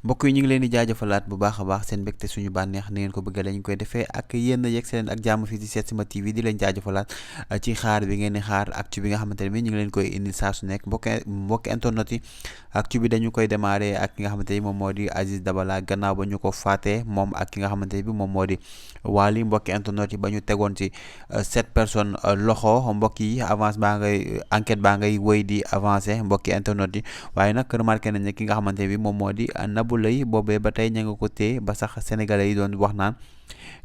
mbokk yi ñu ngi leen di jaajëfalaat bu baax a baax seen mbégte suñu bànneex ni ngeen ko bëggee lañu koy defee ak yéen yegg seen ak jàmm fii ci Setsima TV di leen jaajëfalaat ci xaar bi ngeen di xaar actu bi nga xamante ne bi ñu ngi leen koy indi saa su nekk mbokki internet yi actu bi dañu koy démarrer ak ki nga xamante ni moom moo di Aziz Dabala gannaaw ba ñu ko faatee moom ak ki nga xamante ne bi moom moo di Wally mbokki internet yi ba ñu tegoon ci 7 personnes loxo mbokk yi avance baa ngay enquête baa ngay wëy di avancé mbokki internet yi waaye nag remarqué nañ ne ki nga xamante ne bi moom moo di Nabou Leye boobee ba tey ña nga ko téye ba sax sénégalais yi doon wax naan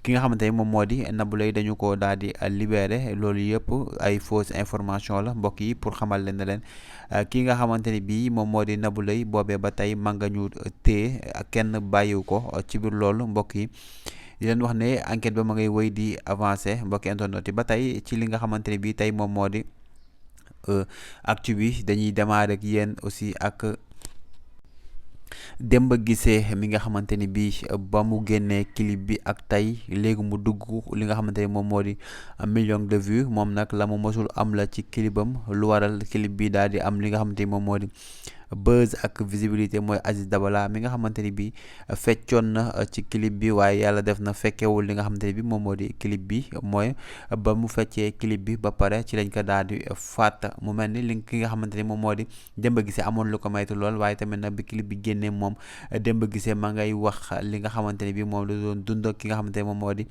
ki nga xamante ni moom moo di Nabou Leye dañu ko daal di libéré loolu yëpp ay fausse information la mbokk yi pour xamal leen ne leen ki nga xamante ni bii moom moo di Nabou Leye boobee ba tey ma nga ñu téye kenn bàyyiwu ko ci biir loolu mbokk yi di leen wax ne enquête ba ma ngay wëy di avancé mbokki internet yi ba tey ci li nga xamante ni bii tey moom moo di actu bi dañuy démarrer ak yéen aussi ak Demba Guissé mi nga xamante ni bii ba mu génnee clip bi ak tey léegi mu dugg li nga xamante ni moom moo di million de vues moom nag la mu mosul am la ci clipam lu waral clip bi daal di am li nga xamante ni moom moo di buzz ak visibilité mooy Aziz Dabala mi nga xamante ni bii feccoon na ci clip bi waaye yàlla def na fekkewul li nga xamante ni bi moom moo di clip bi mooy ba mu feccee clip bi ba pare ci lañ ko daal di faat mu mel ni li ki nga xamante ni moom moo di Demba Guissé amoon lu ko maytu lool waaye tamit nag bi clip bi génnee moom Demba Guissé ma ngay wax li nga xamante ni bi moom la doon dund ki nga xamante ni moom moo di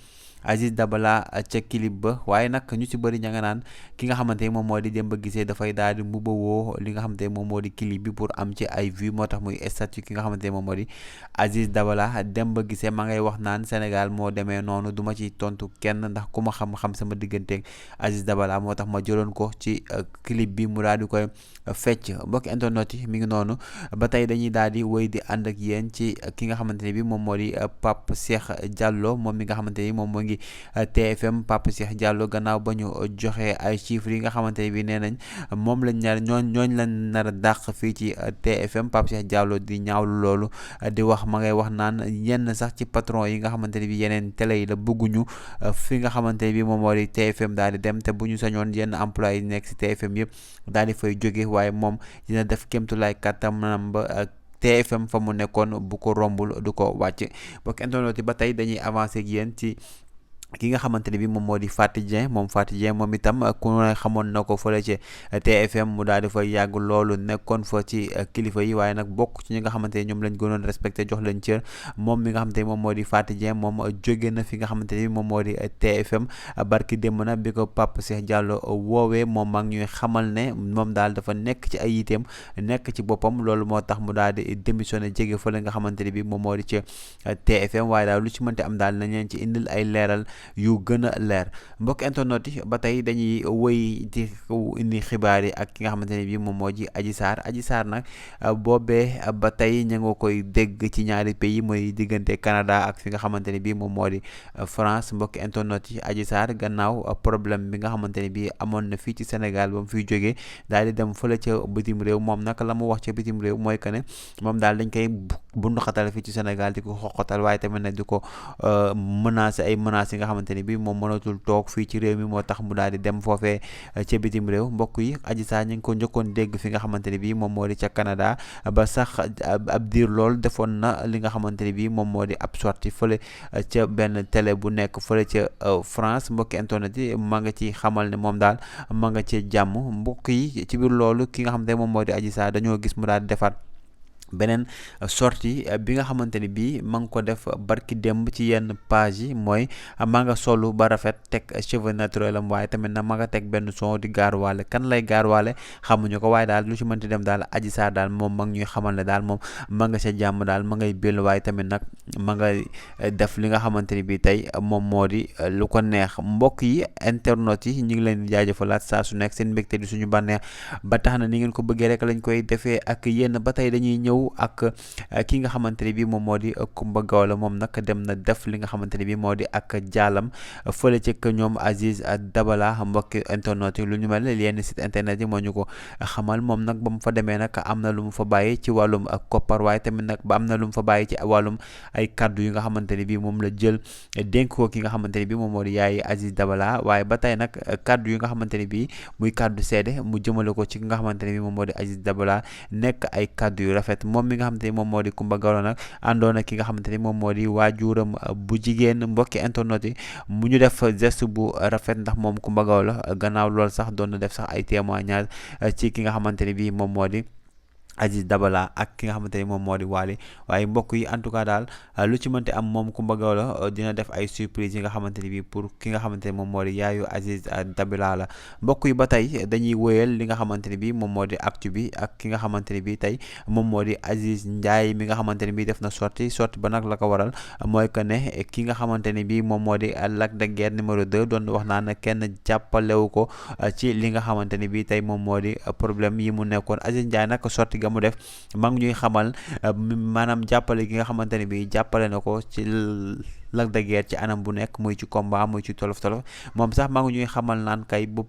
Aziz Dabala ca clip ba waaye nag ñu ci bëri ña nga naan ki nga xamante ni moom moo di Demba Guissé dafay daal di mbubbawoo li nga xamante ni moom moo di clip bi pour am ci ay vues moo tax muy statut ki nga xamante ni moom moo di Aziz Dabala Demba Guissé ma ngay wax naan Sénégal moo demee noonu du ma ci tontu kenn ndax ku ma xam-xam sama digganteeg Aziz Dabala moo tax ma jëloon ko ci clip bi mu daal di koy fecc mbokki internet yi mi ngi noonu ba tey dañuy daal di wéy di ànd ak yéen ci ki nga xamante ne bi moom moo di Pape Cheikh Diallo moom mi nga xamante ni moom moo ngi TFM Pape Cheikh Diallo gannaaw ba ñu joxe ay chiffres yi nga xamante ne bi nee nañ moom lañ nar ñooñ lañ nar a dàq fii ci TFM Pape Cheikh Diallo di ñaawlu loolu di wax ma ngay wax naan yenn sax ci patron yi nga xamante ne bi yeneen télé yi la bëgguñu fi nga xamante ne bi moom moo di TFM daal di dem te bu ñu sañoon yenn employé yi nekk si TFM yëpp daal di fay jóge waaye moom dina def kémtulaay kàttanam ba TFM fa mu nekkoon bu ko rombul du ko wàcc bokk internet yi ba tey dañuy avancer ak yéen ci ki nga xamante ne bi moom moo di Faty Dieng moom itam ku ne xamoon na ko fële ci TFM mu daal di fa yàgg loolu nekkoon fa ci kilifa yi waaye nag bokk ci ñi nga xamante ne ñoom lañ gënoon respecté jox leen cër moom mi nga xamante ne moom moo di Faty Dieng moom jóge na fi nga xamante ne bi moom moo di TFM barki démb na bi ko Pape Cheikh Diallo woowee moom mag ñuy xamal ne moom daal dafa nekk ci ay yiteem nekk ci boppam loolu moo tax mu daal di démissionné jege fële nga xamante ne bi moom moo di ci TFM waaye daal lu ci mënti am daal nañ leen ci indil ay leeral yu gën a leer mbokk internet yi ba tey dañuy wëy di indi xibaar yi ak ki nga xamante ne bii moom moo ji Adji Sarr nag boobee ba tey ña nga koy dégg ci ñaari pays mooy diggante Canada ak fi nga xamante ne bii moom moo di France mbokk internet yi Adji Sarr gannaaw problème bi nga xamante ne bii amoon na fii ci Sénégal ba mu fiy jógee daal di dem fële ca bitim réew moom nag la mu wax ca bitim réew mooy que ne moom daal dañ koy bundu xatal fii ci Sénégal di ko xoqatal waaye tamit nag di ko menacer ay menaces yi nga xamante ne bi moom mënatul toog fii ci réew mi moo tax mu daal di dem foofee ca bitim réew mbokk yi Adji Sarr ñu ngi ko njëkkoon dégg fi nga xamante ne bi moom moo di ca Canada ba sax ab diir lool defoon na li nga xamante ne bi moom moo di ab sortie fële ca benn télé bu nekk fële ca France mbokki internet yi ma nga ci xamal ne moom daal ma nga ci jàmm mbokk yi ci biir loolu ki nga xamante ne moom moo di Adji Sarr dañoo gis mu daal di defaat beneen sortie bi nga xamante ni bii ma ngi ko def barki démb ci yenn page yi mooy ma nga solu ba rafet teg cheveux naturel am waaye tamit na ma nga teg benn son di gaarwaale kan lay gaarwaale xamuñu ko waaye daal lu ci mënti dem daal Adji Sarr daal moom ma ngi ñuy xamal ne daal moom ma nga sa jàmm daal ma ngay béll waaye tamit nag ma ngay def li nga xamante ni bii tey moom moo di lu ko neex mbokk yi internet yi ñu ngi leen di jaajëfalaat saa su nekk seen mbégte di suñu bànneex ba tax na ni ngeen ko bëggee rek lañ koy defee ak yéen ba tey dañuy ñëw ak ki nga xamante ne bi moom moo di Coumba Gawlo moom nag dem na def li nga xamante ne bi moo di ak jaalam fële ci ñoom Aziz Dabala mbokki internet yi lu ñu mel yenn site internet yi moo ñu ko xamal moom nag ba mu fa demee nag am na lu mu fa bàyyi ci wàllum koppar waaye tamit nag ba am na lu mu fa bàyyi ci wàllum ay kaddu yi nga xamante ne bi moom la jël dénk ko ki nga xamante ne bi moom moo di yaay Aziz Dabala waaye ba tey nag kaddu yi nga xamante ne bi muy kaddu seede mu jëmale ko ci ki nga xamante ne bi moom moo di Aziz Dabala nekk ay kaddu yu rafet moom mi nga xamante ni moom moo di Coumba Gawlo nag àndoon ak ki nga xamante ni moom moo di waajuram bu jigéen mbokki internet yi mu ñu def geste bu rafet ndax moom Coumba Gawlo gannaaw lool sax doon na def sax ay témoignage ci ki nga xamante ni bi moom moo di Aziz Dabala ak ki nga xamante ni moom moo di Wally waaye mbokk yi en tout cas daal lu ci mënti am moom Coumba Gawlo dina def ay surprise yi nga xamante ni bi pour ki nga xamante ni moom moo di yaayu Aziz Dabala la mbokk yi ba tey dañuy wëyal li nga xamante ni bi moom moo di actu bi ak ki nga xamante ni bi tey moom moo di Aziz Ndiaye mi nga xamante ni bi def na sorti ba nag la ko waral mooy que ne ki nga xamante ni bi moom moo di Lac de Guiers numéro 2 doon wax naan kenn jàppalewu ko ci li nga xamante ni bi tey moom moo di problème yi mu nekkoon Aziz Ndiaye nag sorti mu def maa ngi ñuy xamal maanaam jàppale gi nga xamante ne bi jàppale na ko ci Lac de Guiers ci anam bu nekk muy ci combat muy ci tolof tolof moom sax maa ngi ñuy xamal naan kay bu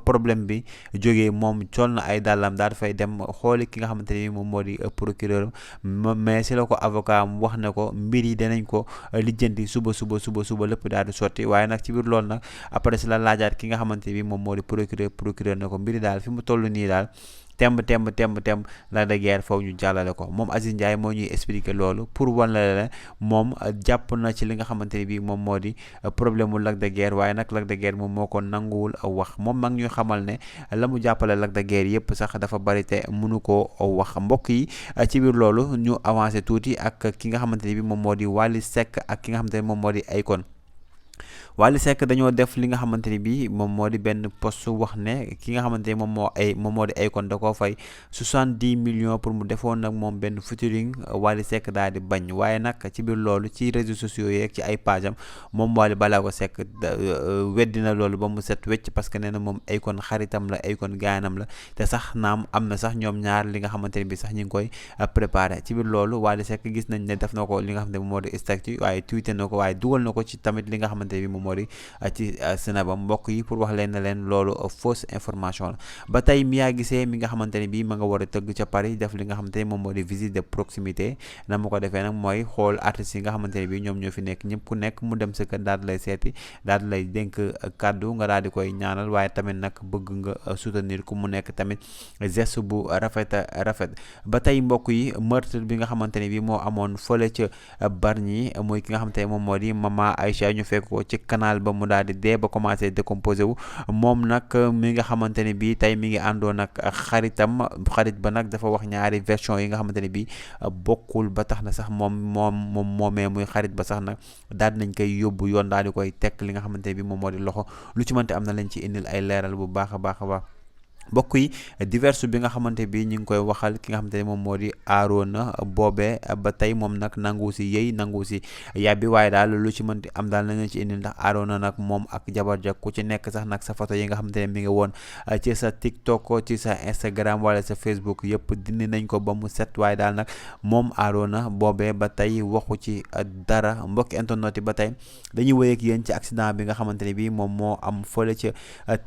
problème bi jógee moom sol na ay dàllam daal dafay dem xooli ki nga xamante ni moom moo di procureur mais si la ko avocat am wax ne ko mbir yi danañ ko lijjanti suba lépp daal di sotti waaye nag ci biir loolu nag après si la laajaat ki nga xamante ni moom moo di procureur ne ko mbiri daal fi mu toll nii daal temb Lac de Guiers foofu ñu jàllale ko moom Aziz Ndiaye moo ñuy expliquer loolu pour wan la moom jàpp na ci li nga xamante ni bi moom moo di problème mu Lac de Guiers waaye nag Lac de Guiers moom moo ko nanguwul wax moom mag ñuy xamal ne la mu jàppale Lac de Guiers yëpp sax dafa bari te mënu koo wax mbokk yi ci biir loolu ñu avancé tuuti ak ki nga xamante ni bi moom moo di Wally Seck ak ki nga xamante ni moom moo di Akon Wally Seck dañoo def li nga xamante ni bi moom moo di benn post wax ne ki nga xamante ni moom moo di Akon da koo fay 70 millions pour mu defoon nag moom benn featuring Wally Seck daal di bañ waaye nag ci biir loolu ci réseaux sociaux yeeg ci ay page am moom Wally Ballago Seck weddi na loolu ba mu set wecc parce que nee na moom Akon xaritam la Akon gaanam la te sax naam am na sax ñoom ñaar li nga xamante ni bi sax ñu ngi koy préparé ci biir loolu Wally Seck gis nañ ne def na ko li nga xamante ni moom moo di statut waaye tweeté na ko waaye dugal na ko ci tamit li nga xamante ni bi moom moo di ci Snapam mbokk yi pour wax leen ne leen loolu fausse information la ba tey Mia Guissé mi nga xamante ne bii ma nga war a tëgg ca Paris def li nga xamante ne moom moo di visite de proximité na ma ko defee nag mooy xool artistes yi nga xamante ne bii ñoom ñoo fi nekk ñëpp ku nekk mu dem sa kër daal di lay seeti daal di lay dénk kàddu nga daal di koy ñaanal waaye tamit nag bëgg nga soutenir ku mu nekk tamit geste bu rafet ba tey mbokk yi meurtre bi nga xamante ne bii moo amoon fële ca Bargny mooy ki nga xamante ne moom moo di Mama Aïcha ñu fekk ko ci canal ba mu daal di dee ba commencé décomposé wu moom nag mi nga xamante ne bii tey mi ngi àndoon ak xarit ba nag dafa wax ñaari version yi nga xamante ne bii bokkul ba tax na sax moomee muy xarit ba sax nag daal di nañ koy yóbbu yoon daal di koy tekk li nga xamante ne bii moom moo di loxo lu ci mënte am na lañ ci indil ay leeral bu baax a baax mbokk yi diverse bi nga xamante bi ñu ngi koy waxal ki nga xamante ne moom moo di Arona boobee ba tey moom nag nangu si yëy nangu si yàbbi waaye daal lu ci mënti am daal nañu ci indi ndax Arona nag moom ak jabar ja ku ci nekk sax nag sa photo yi nga xamante ne mi ngi woon ci sa TikTok ci sa Instagram wala sa Facebook yëpp dindi nañ ko ba mu set waaye daal nag moom Arona boobee ba tey waxu ci dara mbokki internet yi ba tey dañuy wéy ak yéen ci accident bi nga xamante ne bi moom moo am fële ci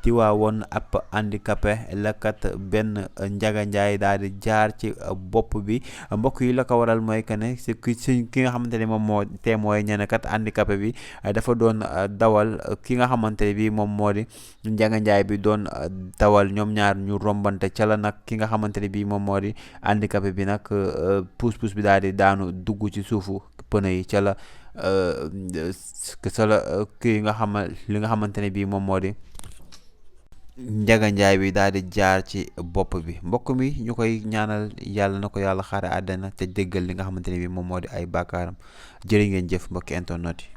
Tiwaawoon ab handicapé lakat benn Njaga Njaay daal di jaar ci bopp bi mbokk yi la ko waral mooy que ne si ki nga xamante ne moom moo témoin ñene kat handicapé bi dafa doon dawal ki nga xamante ne bi moom moo di Njaga Njaay bi doon dawal ñoom ñaar ñu rombante ca la nag ki nga xamante ne bi moom moo di handicapé bi nag pousse bi daal di daanu dugg ci suufu pneu yi ca la kii nga li nga xamante ne bi moom moo di Njaga Njaay bi daal di jaar ci bopp bi mbokk mi ñu koy ñaanal yàlla na ko yàlla xaare àddina te déggal li nga xamante ne bi moom moo di ay bàkkaaram jërë ngeen jëf mbokki internet yi